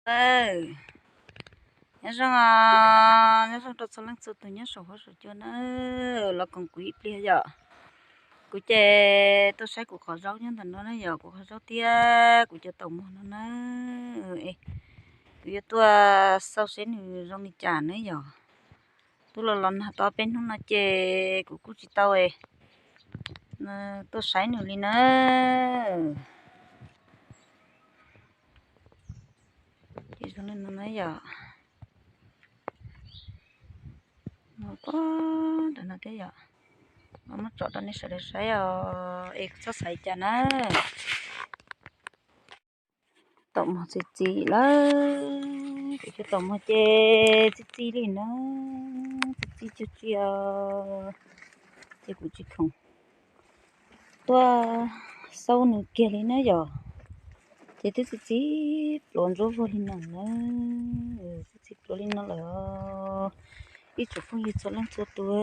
Nyob zoo, nyob zoo rau txhua leej txhua tus nyob saum huab saum cua na, los koom kuv ib pliag yom. Kuv ces tuaj saib kuv qhov zaub nyob ntawm no na yom, kuv qhov zaub thiab kuv cov taum muag no na. Kuv yuav tuaj xauj seb nws zoo li cas na yom. Twb los los nag tau peb hnub no ces kuv kuj tsis tau tuaj saib nws li na. Ces zoo li no na yom. Ntawm no thiab yom. Muab tsom rau nej sawv daws saib os, es txhob xav cas na. Taum muag txi txiv lawm, kuv cov taum muag ces txi txiv li na, txi txiv cuag tsi os, ces kuv tsis khoom tuaj xauj nws kiag li na yom. Ces twb txi txiv pluav ntsuab vuag li no na, txi txiv pluav li no lawm, ib tsoom phooj ywg txhua leej txhua tus.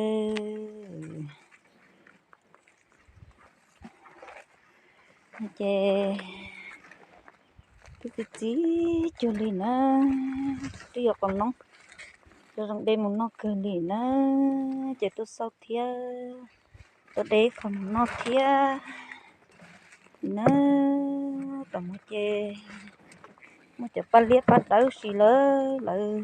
Ces twb txi txiv cuag li na, twb yuav qos noob, zoo zoo de mus noj kawg li na, ces tuaj xauj thiab, tuaj de qhov mus noj thiab na. Taum muag ces muaj cov paj liab paj dawb si lawm, lawv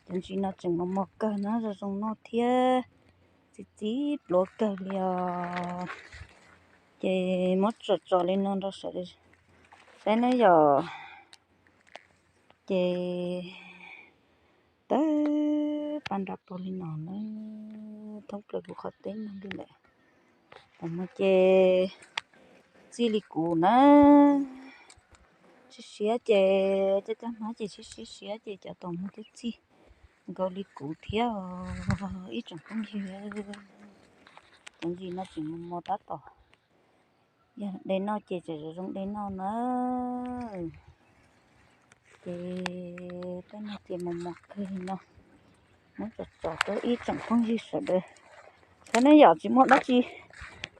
cov ntsis no tseem mos mos kawg na, zoo zoo noj thiab, txi txiv pluav kawg li os. Ces muab tsom tsom li no rau sawv daws saib na yom. Ces tawg paj nra pag li no na, thoob plaws kuv qhov teb no li lawm. Taum muag ces txi li kuv na, siab siab ces coj coj hnab ces siab siab siab ces cov taum muag twb txi nkaus li kuv thiab os ib tsoom phooj ywg. Cov ntsis no tseem mos mos tab tom, yog de noj ces tseem zoo de noj na. Ces tej no ces mos mos kawg li no, muab tsom tsom rau ib tsoom phooj ywg sawv daws. Thaum nej yom tsis muaj dab tsi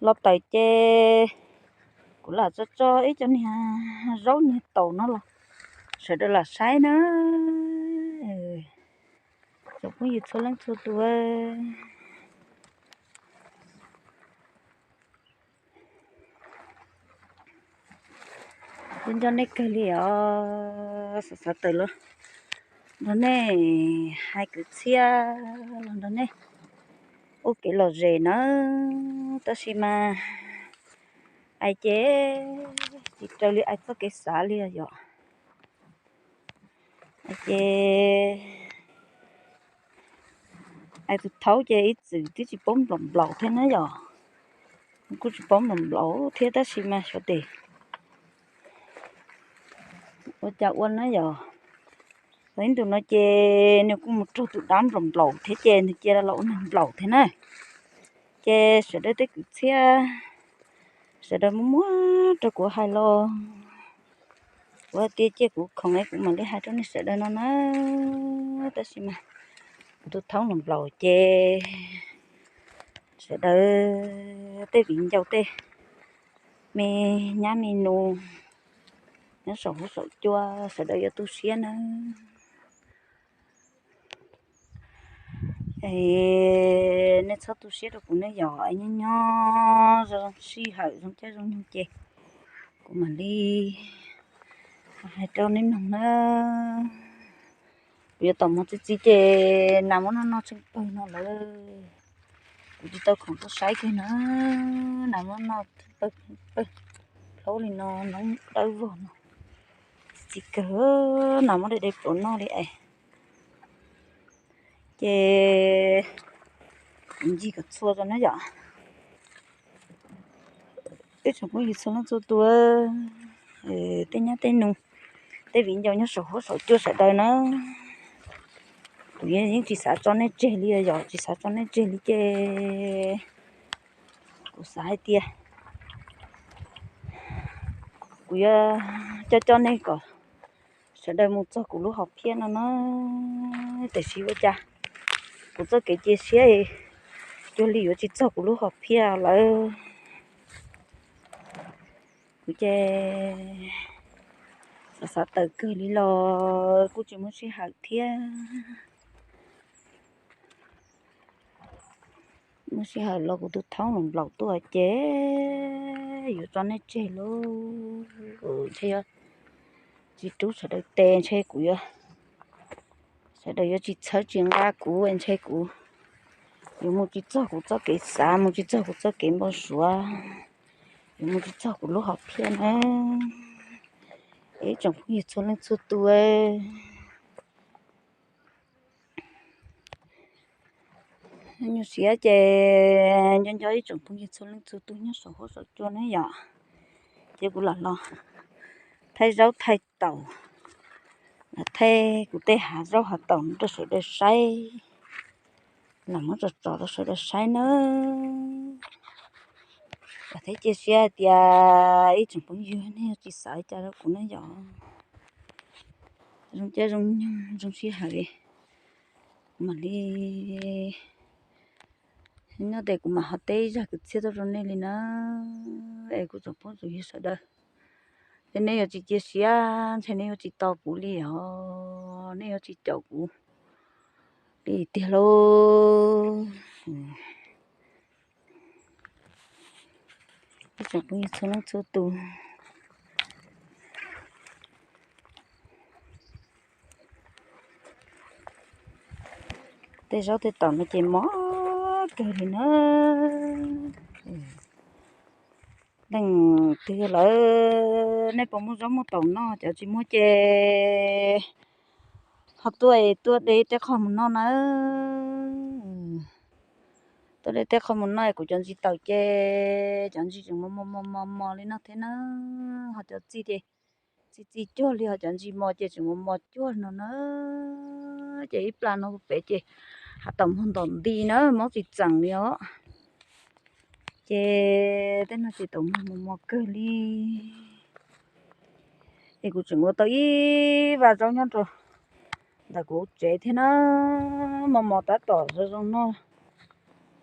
los tawm ces kuv lam tso tso ib co niag zaub niag taum no los sawv daws lam saib na. Tsoom phooj ywg txhua leej txhua tus, kuv nco nej kawg li os. Xav xav tawm los nrog nej hais kwv txhiaj, los nrog nej ua kev lom zem na, tab sis mas ais ces tsis raws li ais txoj kev xav li yom. Ces ais tus thaub ces ib txwm twb tsis paub nplaum nplaum thiab na yom. Kuj tsis paub nplaum nplaum thiab tab sis mas xyov tes ua cas ua na yom. Tau ib ntus no ces nws kuj mus raug tus dab nplaum nplaum thiab ces nws cia los ua neeg nplaum thiab na. Ces sawv daws tej kwv txhiaj sawv daws muab muab rau kuv hais los, kuv hais tias cia kuv khoom es kuv mam li hais rau nej sawv daws no na. Tab sis mas kuv tus thaub nplaum nplaum ces sawv daws tej viv ncaus tej me nyab me nus nyob saum huab saum cua sawv daws yuav tu siab na. Es nej txhob tu siab rau kuv nej yom, es nyob nyob zoo sij hawm zoo caij zoo nyoog ces kuv mam li hais rau nej mloog na. Kuv yuav taum muag txi txiv ces nas muab noj noj tsheej pawg no lawm. Kuv tsis tau khoom tuaj saib kiag na, nas muab noj tsheej pawg, pawg plaub li no, noob dawb vog no. Txi txiv kawg, nas muab de de pluav noj li es. Ces kuv ncig kom txhua rau na yom. Ib tsoom phooj ywg txhua leej txhua tus, tej nyab tej nus, tej viv ncaus nyob saum huab saum cua sawv daws na, kuv yeej tsis xav tso nej tseg li yom, tsis xav tso nej tseg li ces kuv xav hais tias kuv yuav coj coj nej kom sawv daws mus txog kuv lub hom phiaj no na. Tiam sis ua cas kuv txoj kev cia siab cuag li yuav tsis txog kuv lub hom phiaj lawm. Kuv ces Xav tawm kawg li los kuj tsis muaj sij hawm thiab. Muaj sij hawm los kuv tus thoob los nplaum tuaj ces yuav tso nej tseg lauj. Ntshe yuav tsis rub sawv daws tes, ntshe kuv yuav, sawv daws yuav tsis txhawb tsis nqa kuv, ntshe kuv yuav mus tsis txog kuv txoj kev xav, mus tsis txog kuv txoj kev npau suav, yuav mus tsis txog kuv lub hom phiaj na. Ib tsoom phooj ywg txhua leej txhua tus, nyuaj siab ces nco nco ib tsoom phooj ywg txhua leej txhua tus nyob saum huab saum cua ne yom. Ces kuv lam los thaij zaub thaij taum, lam thaij kuv tej hav zaub hav taum rau sawv daws saib, lam muab tso tso rau sawv daws saib nawb. Thiab cia siab hais tias ib tsoom phooj ywg nej yuav tsis xav li cas rau kuv na yom. Zoo caij zoo nyoog zoo sij hawm li, kuv mam li nyob tes kuv mam ho teb ib zaj kwv txhiaj tuaj rau nej li na. Es kuv tsoom phooj tsoom ywg sawv daws, ces nej yuav tsis cia siab, ntshe nej yuav tsis tos kuv li os, nej yuav tsis caum kuv li tiag lauj. Ib tsoom phooj ywg txhua leej txhua tus, tej zaub tej taum no ces mos kawg li na. Leej twg lawm nej puas muaj zaub muaj taum noj, cov tsis muaj ces ho tuaj tuaj de tej qho mus noj na. Tuaj de tej qho mus noj, kuv cov ntsis taum ces cov ntsis tseem mos mos mos mos li no thiab na. Ho cov txij ces txi txi cuag li, ho cov ntsis mos ces tseem mos mos cuag no na. Ces ib plag no pem ces hav taum muag ntom nti na, mob tsis txeem li os. Ces tej no ces taum muag mos mos kawg li. Es kuv tseem ua tau ib vaj zaub nyob rau ntawm kuv tsev thiab na, mos mos tab tom zoo zoo noj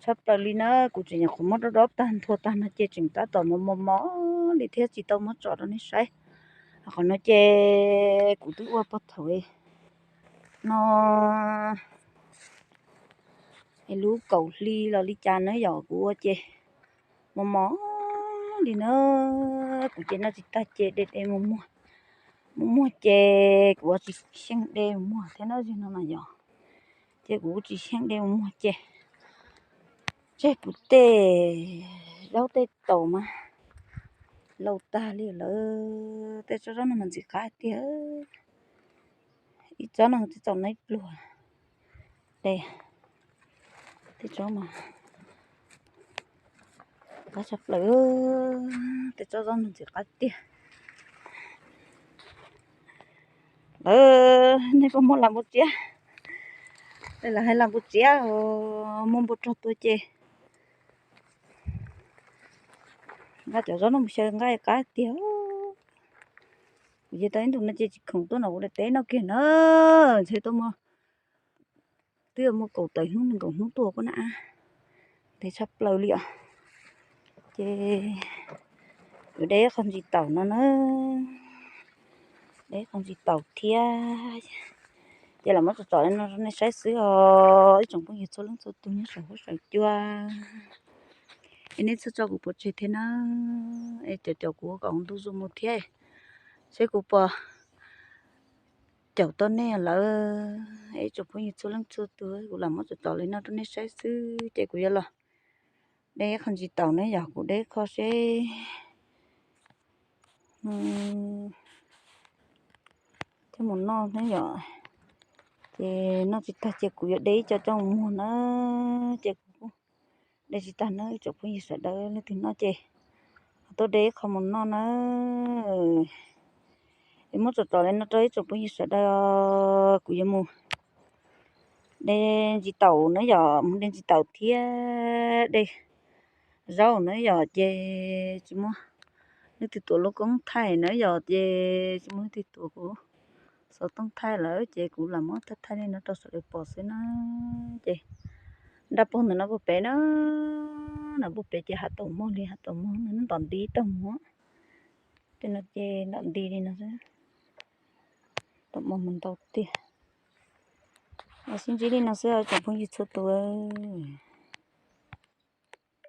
tshaj plaws li na. Kuv tseem nyuam qhuav muab dob dob tag nthua tag no ces tseem tab tom mos mos mos li thiab tsis tau muab tso rau nej saib. Qhov no ces kuv twb ua puag thaum no es lub kaum hli los li cas na yom, kuv ua ces mos mos li na. Kuv ces noj tsis tag ces de de mus muag, mus muag ces kuv ua tsis xyeej de mus muag thiab na, zig no na yom. Ces kuv tsis xyeej de mus muag ces tseg kuv tej zaub tej taum mas laus tag li lawm. Tej tsob zaub no mas ntxim qab tiag. Ib tsob no twb txaus noj ib pluag. Tej tsob mas qab tshaj plaws, tej tsob zaub no ntxim qab tiag. Lawv nej puas muaj las npua tsiab? Lawv hais las npua tsiab, muaj npua rog tua ces nqa cov zaub no mus xyaw nqa qab tiag. Kuv ces tau ib ntus no ces tsis khoom tuaj no kuv de teb noj kiag na. Ntshe tuaj muaj, twb muaj kaum tawm hnub nees nkaum hnub tuaj kuv na, ntev tshaj plaws li os. Ces kuv de ib qho ntsis taum no na, de ib qho ntsis taum thiab. Ces los muab tsom tsom li no rau nej saib xwb os ib tsoom phooj ywg txhua leej txhua tus nyob saum huab saum cua. Es nej txhawb tso kuv pov tseg thiab na, es caum caum kuv kom ntu zus mus thiab, seb kuv puas caum tau nej lawm. Ib tsoom phooj ywg txhua leej txhua tus, kuv lam muab tsom tsom li no rau nej saib xwb ces kuv yuav los de ib qho ntsis taum na yom, kuv de ib qho seb coj mus noj na yom. Ces noj tsis tag ces kuv yuav de ib co coj mus muag na. Ces kuv de tsis tag na, ib tsoom phooj ywg sawv daws leej twg noj ces ho tuaj de ib qho mus noj na. Es muab tsom tsom li no rau ib tsoom phooj ywg sawv daws, kuv yuav mus de ntsis taum na yom, mus de ntsis taum thiab de zaub na yom. Ces tsis muaj leej twg tuav lub koob thaij na yom, ces tsis muaj leej twg tuav kuv xov tooj thaij lawm ces kuv lam muab thaij thaij li no rau sawv daws pom xwb na. Ces nram puag ntawm no puag pem na, nram puag pem ces hav taum muag li, hav taum muag ntom nti taug mus. Tej no ces ntom nti li no xwb. Tau muaj mus ntau tiag. Los sib ntsib li no xwb tsoom phooj ywg txhua tus.